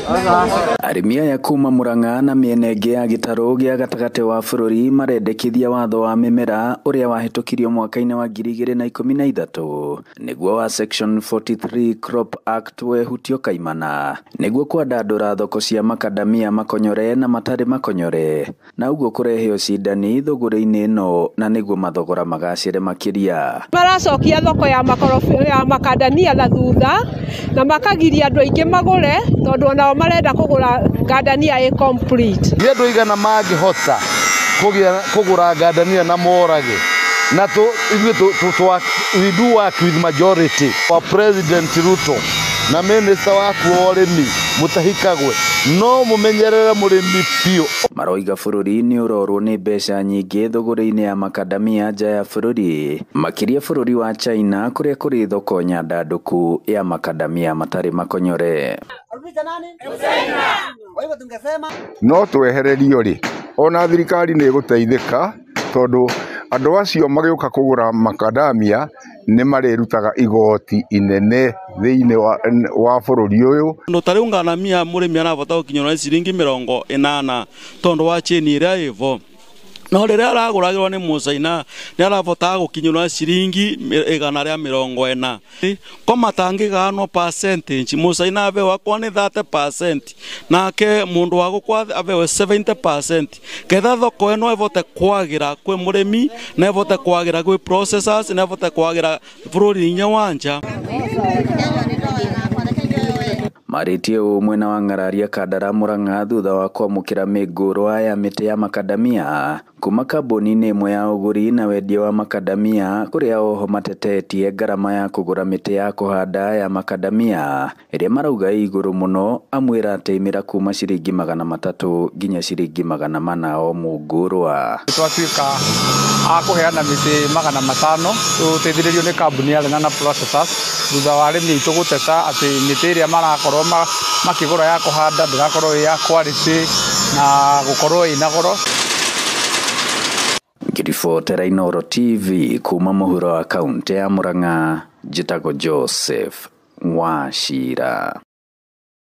Arĩmi aya kuma Murang'a na mĩena ĩngĩ ya gĩtarũ gĩa gatagatĩ wa bũrũri marendekithia watho wa mĩmera ũrĩa wahĩtũkirio mwaka-inĩ wa 2013 nĩguo wa Section 43 Crop Act wehutio kaimana nĩguo kwandandũra thoko cia makadamia makonyore na matarĩ makonyore na ũguo kũrehe ũcindani thũgũrĩ-inĩ ĩno na nĩguo mathogora magacĩre makĩria. Maracokia thoko ya makorobia ya makadamia na thutha na makagiria andũ aingĩ magũre tondũ onao marenda kũgũra gandania ĩ complete. Nĩ andũ aigana mangĩhota kũgũra gandania na morage na ithuĩ we do work with majority wa President Ruto na minister waku wa ũrĩmi Mutahi Kagwe no mũmenyerere mũrĩmi biũ. Maroiga bũrũri nĩ ũrorwo nĩ mbeca nyingĩ thũgũrĩ-inĩ ya makadamia nja ya bũrũri makĩria bũrũri wa China kũrĩa kũrĩ thoko nyandandũku ya makadamia matarĩ makonyore. No twehererio rĩ ona thirikari nĩ ĩgũteithĩka tondũ andũ acio magĩũka kũgũra makadamia nĩ marĩrutaga igoti inene thĩinĩ wa bũrũri ũyũ. No ta rĩu nganamia mũrĩmi arabota gũkinyĩrwo nĩ ciringi 80 tondũ wa cheni ĩrĩa ĩvo no rĩrĩa aragũragĩrwo nĩ mũcaina nĩ arabotaga gũkinyĩrwo ciringi 140 ko matangĩganwo percentage mũcaina abewe akwa nĩ 30% nake mũndũ wa gũkwa abewe 70% ketha thoko ĩno ĩvote kwagĩra kwĩ mũrĩmi na ĩvote kwagĩra kwĩ processors na ĩvote kwagĩra bũrũri-inĩ wa nja. Marĩtie ũũ mwena wa Ng'araria Kandara Murang'a thutha wa kwamũkĩra mĩngũrwa ya mĩtĩ ya makadamia kuma kambuni-inĩ ĩmwe ya ũgũri na wendia wa makadamia kũrĩa oho matetetie ngarama ya kũgũra mĩtĩ ya kũhanda ya makadamia ĩrĩa marauga ĩ igũrũ mũno amu ĩrateimĩra kuma ciringi 300 nginya ciringi 400 o mũngũrwa. Twatuĩka a kũheana mĩtĩ 500 tũteithĩrĩrio nĩ kambuni ya Lenana Processors thutha wa arĩmi aitũ gũteta atĩ mĩtĩ ĩrĩa marakorwo makĩgũra ya kũhanda ndĩrakorwo ĩ ya quality na gũkorwo ĩna goro. Ngĩribotera Inooro TV kuma mũhuro wa kaũntĩ ya Murang'a, njĩtagwo Joseph Wachira.